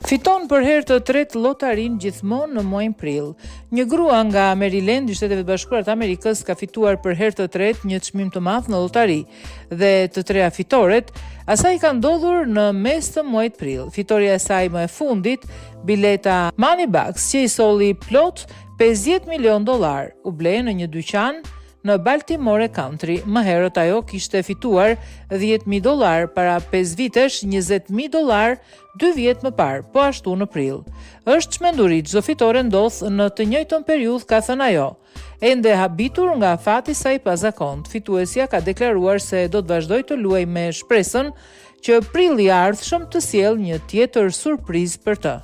Fiton për herë të tretë llotarinë gjithmonë në muajin prill. Një grua nga Maryland i Shteteve të Bashkuara të Amerikës ka fituar për herë të tretë një çmim të madh në llotari dhe të treja fitoret asaj i kanë ndodhur në mes të muajit prill. Fitorja e saj më e fundit, bileta Moneybucks që i solli plot 50 milion dollarë, u ble në një dyqan në Baltimore County. Më herët ajo kishte fituar 10.000 dollarë para 5 vitesh, 20.000 dollarë dy vjet më parë, po ashtu në prill. Është çmenduri, çdo fitore ndodh në të njëjtën periudhë, ka thënë ajo. Ende e habitur nga fati i saj i pazakontë, fituesja ka deklaruar se do të vazhdojë të luajë me shpresën që prilli i ardhshëm të sjellë një tjetër surprizë për të.